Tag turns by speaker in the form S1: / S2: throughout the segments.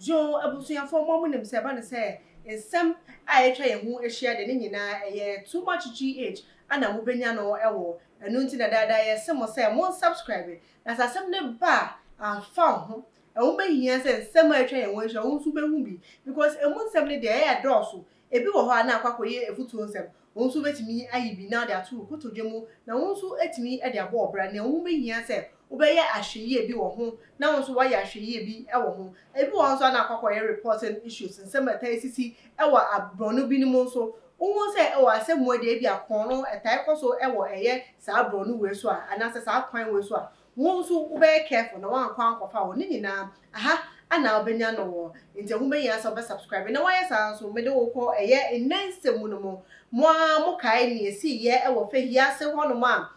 S1: Yo, abusuafoɔ, mo a monim sɛ ɛba no sɛ nsɛm a atwa yɛn ho ahyia de ne nyinaa ɛyɛ Too Much GH ana mobɛnya no ɛwɔ ɛno nti na daadaa yɛse mo sɛ mo subscribe na sɛ asɛm no ba a amfa wo ho. Ɛho bɛhia sɛ nsɛm a atwa yɛn ho ahyia wo nso bɛhu bi because ɛmu nsɛm no deɛ ɛyɛ dɔɔso. Ebi wɔ hɔ a na akɔ akɔyɛ afutuo nsɛm. Wo nso bɛtumi ayi bi na wode ato wo kotodwe mu na wo nso atumi de abɔ ɔbra. Nea wo ho bɛhia sɛ wobɛyɛ ahwɛyie bi wɔ ho na wo nso woayɛ ahwɛyie bi wɔ ho. Ebi wɔ hɔ nso a na akɔ akɔyɛ reporting issues, nsɛm a ɛtaa sisi wɔ aborɔno binom nso. Wohu sɛ ɛwɔ asɛm mu deɛ ebi akɔn no ɛtaa kɔ so wɔ ɛyɛ saa borɔno wei so a anaasɛ saa kwan wei so a, wo nso wobɛyɛ careful na woankɔ ankɔfa wɔ ne nyinaa aha ana wobɛnya no wɔ. Nti ɛho bɛhia sɛ wobɛ subscribe na woayɛ saa nso. Mede wo kɔ ɛyɛ nnɛ nsɛm mu no mu. Mo a mokae nea ɛsiiɛ ɛwɔ Feyiase hɔnom a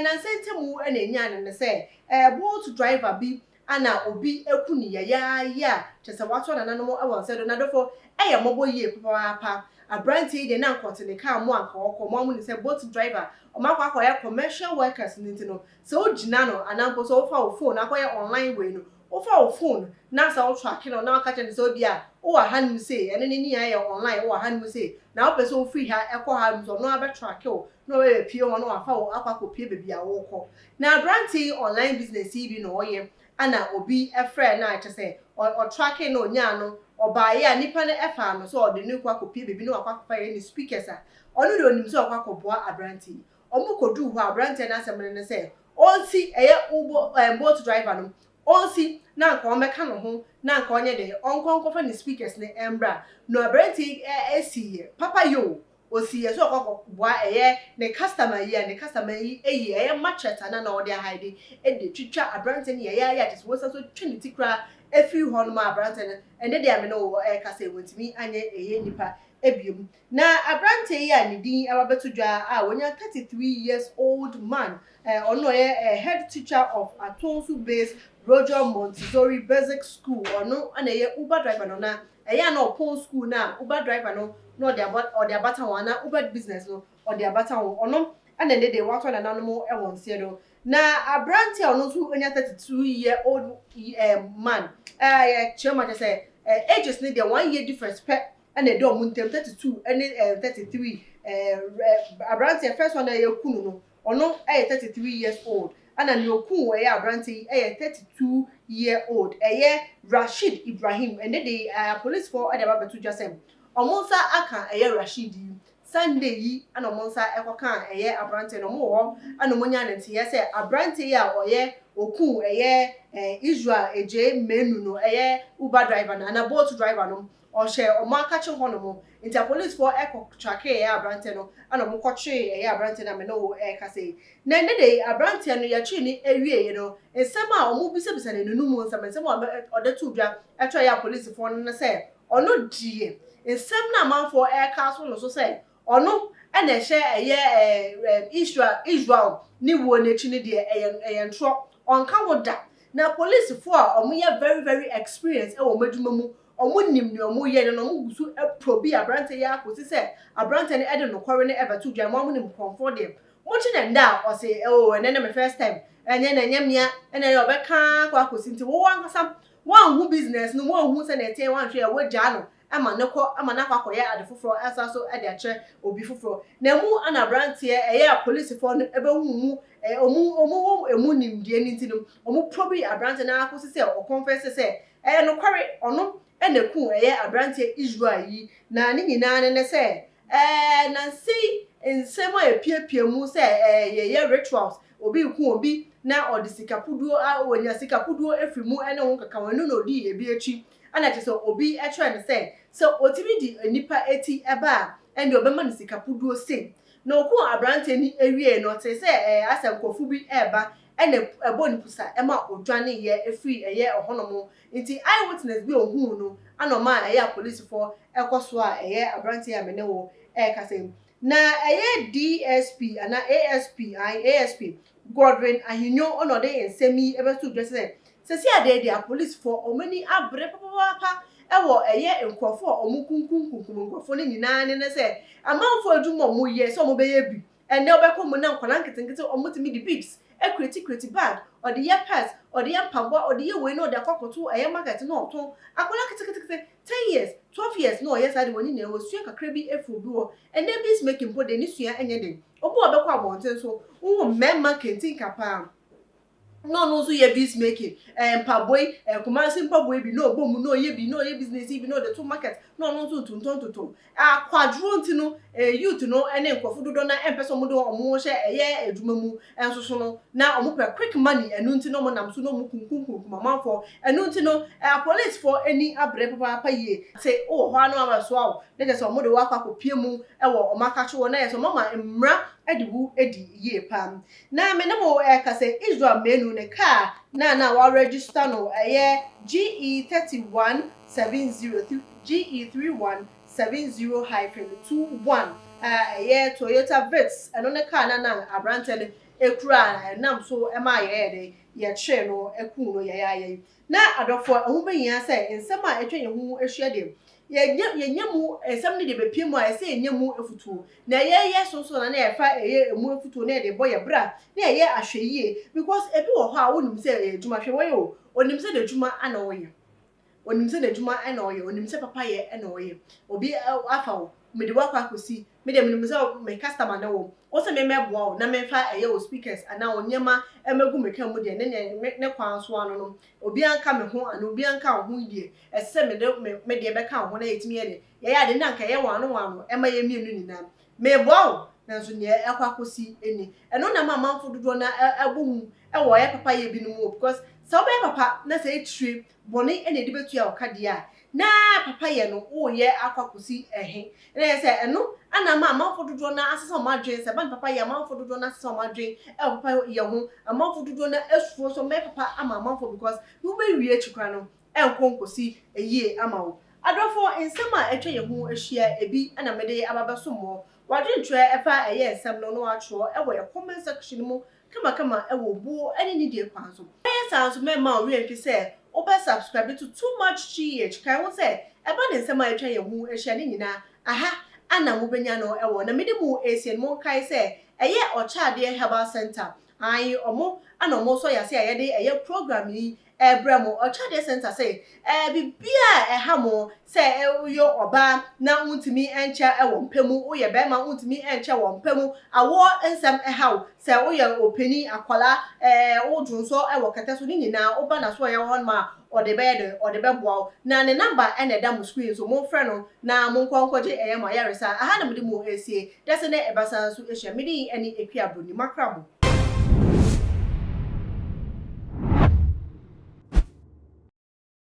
S1: nansa ntamu ɛna ɛnya no ne sɛ Bolt driver bi ana obi eku ne yayaaya a kyerɛ sɛ wato nananom ɛwɔ nsa do. N'adɔfo, ɛyɛ mmɔbɔ yie papaapa. Aberanteɛ yi deɛ, na nkɔte ne kaa mu anka ɔkɔ. Mo a mo nim sɛ Bolt driver ɔmo akɔ akɔyɛ commercial workers ne ti no, sɛ wogyina no anaa mpo sɛ wofa wo phone akɔyɛ online wei no, wofa wo phone na sɛ wo track no na waka kyerɛ no sɛ obi a wowɔ hanom sei, ɛno ne nyinaa yɛ online, wowɔ hanom sei na wopɛ sɛ wofiri ha ɛkɔ hanom so, ɔno abɛ track wo na ɔbɛyɛ pie hɔ na wafa wo akɔ akɔpie baabi a wɔrekɔ. Na aberanteɛ yi, online business yi bi na ɔyɛ ana obi ɛfrɛ na kyerɛ sɛ ɔ track na onyaa no ɔbaayɛ a nipa no ɛfa no sɛ ɔde ne kɔ akɔpie baabi na wakɔ akɔfa yɛ ne speakers a ɔno deɛ onim sɛ ɔkɔ akɔboa aberanteɛ yi. Ɔmo kɔduu hɔ a, aberanteɛ no asɛm no ne sɛ ɔnsi ɛyɛ Uber Bolt driver no ɔnsi na nka ɔmmɛka ne ho na nka ɔnyɛ de ɔnkɔ nkɔfa ne speakers ne ɛmbra. Na aberanteɛ yi ɛ ɛsi yɛ papa yi o, osi yɛ sɛ ɔkɔ akɔboa ɛyɛ ne customer yi a ne customer yi eyi ɛyɛ machete ana na ɔde ahide ɛde twitwa aberanteɛ no yɛyɛ ayɛ akyɛ sɛ wɔsa so twa ne ti koraa efiri hɔ nom a aberanteɛ no ɛne deɛ ame no wɔ ɛkasa yi wɔntumi anyɛ ɛyɛ nipa ebiem. Na aberanteɛ yi a ne din ɛba bɛto dwa a wɔnya 33 years old man, ɔno ɔyɛ head teacher of Atonsu based Roger Montessori Basic School. Ɔno ɛna ɛyɛ Uber driver no na ɛyɛ a na ɔpɔn school na Uber driver no na ɔde aba, ɔde abata wɔn ana Uber business no ɔde abata wɔn. Ɔno ɛna ne de watɔ nananom ɛwɔ nseɛ do. Na aberanteɛ a ɔno nso anya 32 year old man, yɛ kyerɛ mu akyɛ sɛ ages ne deɛ, one year difference pɛ ɛna ɛda ɔmo ntɛm, 32 ɛne 33. Aberanteɛ first one a ɛyɛ kunu no, ɔno ɛyɛ 33 years old, ɛna nea okun ɛyɛ aberanteɛ yi ɛyɛ 32 year old, ɛyɛ Rasheed Ibrahim. Ɛne de apolisifoɔ ɛde aba abɛto dwa sɛ ɔmo nsa aka ɛyɛ Rasheed yi Sunday yi ɛna ɔmo nsa ɛkɔka ɛyɛ aberanteɛ no. Ɔmo wɔ hɔ ɛna ɔmo nya ne nteɛ sɛ aberanteɛ yi a ɔyɛ okun ɛyɛ Israel Egye Menu no, ɛyɛ Uber driver no ana Bolt driver no, ɔhyɛ ɔmo akakye hɔ nom. Nti apolisifoɔ ɛkɔ track ɛyɛ aberanteɛ no ɛna ɔmo kɔkyee ɛyɛ aberanteɛ no amena wɔ ɛɛkasa yi. Na ɛnɛ de aberanteɛ no yɛkyee ne ewie no, nsɛm a ɔmo bisabisa ne n'anum nsɛm, nsɛm a ɔde to dwa ɛtɔ ɛyɛ apolisifoɔ no ne sɛ ɔno deɛ, nsɛm na amanfoɔ ɛɛka so no so sɛ ɔno ɛna ɛhyɛ ɛyɛ ɛɛ ɛɛ Israel ne wuo n'akyi no deɛ, ɛyɛ ntorɔ, ɔnka ho da. Na polisifoɔ a ɔmo yɛ very very experienced ɛwɔ ɔmo adwuma mu, ɔmo nim nea ɔmo yɛ no na ɔmo gu so probe aberanteɛ yi akɔsi sɛ aberanteɛ no ɛde nokware no ɛbɛto dwa. Mo nim kɔnfoɔ deɛ mokyi ne nda a ɔse ɛwɔ ɛnɛ ne me first time, ɛnyɛ na ɛnyɛ mmea ɛna ɛyɛ ɔbɛka akɔ akɔsi. Nti wɔwɔ ankasa wɔanhu business no, wɔanhu sɛ na ɛteɛ, wɔanhwɛ yɛ wɔgyaa no ama ne kɔ ama n'akɔ akɔyɛ ade foforɔ ɛsa so ɛde akyerɛ obi foforɔ. Na emu ana aberanteɛ ɛyɛ apolisifoɔ no ɛbɛhu mu ɛɛ ɔmo wɔ emu nimdeɛ ne ti no, ɔmo probe aberanteɛ no akɔsi sɛ ɔ confess sɛ ɛyɛ nokware, ɔno ɛna ku ɛyɛ aberanteɛ Israel yi. Na ne nyinaa ne ne sɛ nansi nsɛm a epiepie mu sɛ yɛyɛ rituals, obi ku obi na ɔde sika puduo a wɔnya sika puduo efiri mu ɛne ho keka wɔn, ɛno na odi ebi akyi. Ɛna kyerɛ sɛ obi ɛkyerɛ no sɛ otimi di nipa eti ɛba a, ɛnna ɔbɛma no sika puduo sei. Na oku aberanteɛ ni ewie no, ɔte sɛ asɛ nkurɔfo bi ɛɛba ɛna ɛbɔ ne pusa ɛma odwane yɛ efiri ɛyɛ ɛhɔnom. Nti eyewitness bi ohun no ana ɔma a ɛyɛ apolisifoɔ ɛkɔ so a ɛyɛ aberanteɛ a mene wɔ ɛɛkasa yi. Na ɛyɛ DSP ana ASP asp Godwin Ahinyo ɔna ɔde nsɛm yi ɛbɛto dwa sɛ sɛsi adeɛ deɛ, apolisifoɔ wɔn ani abere papaapa ɛwɔ ɛyɛ nkurɔfoɔ a wɔn kunkum kunkum nkurɔfoɔ no nyinaa ne sɛ amanfoɔ adwuma a wɔn yɛ sɛ wɔn bɛyɛ bi. Ɛnɛ ɔbɛkɔ mu na nkwadaa nketenkete wɔn tumi de beads Create create bag, ɔde yɛ purse, ɔde yɛ mpaboa, ɔde yɛ wei na ɔde akɔ akɔto ɛyɛ market na ɔtɔn. Akwadaa ketekete, 10 years, 12 years, na ɔyɛ saa de wɔn nyinaa wɔsua kakra bi efiri obi wɔ. Ɛnɛ beads making mpo de ne sua ɛnyɛ den. Obi a ɔbɛkɔ abɔnten so, wohu mmarima kentinka paa na ɔno nso yɛ beads making, mpaboa yi, Kumasi mpaboa yi bi na ɔbɔ mu na ɔyɛ bi na ɔyɛ business yi bi na ɔde to market na ɔno nso tontɔn tontɔn. Akwaduro nti no, youth no ɛne nkurɔfo dodoɔ na ɛmpɛ sɛ ɔmo de ɔmo hyɛ ɛyɛ adwuma mu ɛnso so no, na ɔmo pɛ quick money. Ɛno nti na ɔmo nam so na ɔmo kunkum kunkum amanfoɔ. Ɛno nti no, apolicefoɔ ani abrɛ papaapa yie te wɔ hɔ ano abɛsoa wo ne kyɛ sɛ ɔmo de wakɔ akɔpie mu ɛwɔ ɔmo akakye wɔ na yɛ sɛ ɔmo ama mmara ɛde wo edi yie paa. Na me ne mo ɛka sɛ Israel Menu ne kaa na wɔaregister no ɛyɛ GE 3170, GE 3170-21, a ɛyɛ Toyota Vitz. Ɛno ne kaa na aberante no ekura a ɛnam so ɛma yɛyɛ de yɛkyerɛ no ɛkuu no yɛyɛ ayɛ yi. Na adɔfoɔ, ɛho bɛhia sɛ nsɛm a atwa yɛn ho ahyia deɛ, yɛnyɛ mu nsɛm no de bɛpie mu a ɛsɛ yɛnyɛ mu afutuo na yɛyɛ soso na yɛfa ɛyɛ emu afutuo na yɛde bɔ yɛ bra na yɛyɛ ahwɛ yie, because ebi wɔ hɔ a wonim sɛ ɛyɛ adwuma. Hwɛ, wɔyɛ o, onim sɛ n'adwuma ana ɔyɛ, onim sɛ n'adwuma ɛna ɔyɛ, onim sɛ papa yɛ ɛna ɔyɛ. Obi afa wo mede wakɔ akɔsi me deɛ, menim sɛ me customer ne wo, wo sɛ memmɛboa wo na memfa ɛyɛ wo speakers anaa wo nneɛma ɛmɛgu me kaa mu deɛ, ne kwan so ano no, obiara nka me ho anaa obiara nka wo ho deɛ, ɛsɛ sɛ mede me deɛ bɛka wo ho na yɛtumi yɛ de yɛyɛ ade na nka ɛyɛ wano wano ɛma yɛ mmienu nyinaa. Meboa wo, nanso nea ɛkɔ akɔsi ni ɛno na ma amanfo dodoɔ na ɛbɔ mu ɛwɔ ɛyɛ papa yɛ binom o, because sɛ wobɛyɛ papa na sɛ etire bɔne ɛna ɛde bɛtua wo ka deɛ a, na papa yɛ no woyɛ akɔ akɔsi ɛhe? Na yɛ sɛ ɛno ana ma amanfo dodoɔ na asesa ɔmo adwene sɛ ban papa yɛ. Amanfo dodoɔ na asesa ɔmo adwene ɛwɔ papa yɛ ho. Amanfo dodoɔ na esuro so ɔmo papa ama amanfo, because wobɛwie akyi kora no, ɛnkɔ nkɔsi eyie ama wo. Adɔfo, nsɛm a atwa yɛn ho ahyia ebi ɛna mede aba bɛso mo. Wadwentwerɛ ɛfa ɛyɛ nsɛm no na watwerɛ ɛwɔ yɛ comment section mu kamakama ɛwɔ buo ɛne ne die kwan so. Ɛyɛ saa nso, mɛma wo werɛ mfi sɛ wobɛ subscribe to Too Much GH. Kae ho sɛ ɛba ne nsɛm a atwa yɛn ho ahyia ne nyinaa aha ana mobɛnya no ɛwɔ. Na mede mu esie no, monkae sɛ ɛyɛ Ɔkyɛadeɛ Herbal Center ayi ɔmo ana ɔmo nso yɛ ase a yɛde ɛyɛ program yi ɛbrɛ mo. Ɔkyɛadeɛ Center sɛ bibia a ɛha mo sɛ ɛyɛ ɔbaa na wontumi nkyɛ ɛwɔ mpɛ mu, woyɛ bɛrima wontumi nkyɛ wɔ mpɛ mu, awoɔ nsɛm ɛha wo, sɛ woyɛ opanin akwalaa wodwo nso ɛwɔ kɛtɛ so ne nyinaa, woba na so ɔyɛ hɔ nom a, ɔde bɛyɛ de ɔde bɛboa wo. Na ne number ɛna ɛda mo screen so, momfrɛ no na monkɔ nkɔgye ɛyɛ mo ayaresa. Aha na mede mo esie dɛsɛ ne ɛbasa nso ahyia. Mede yi ɛne Ekua Broni makra mo.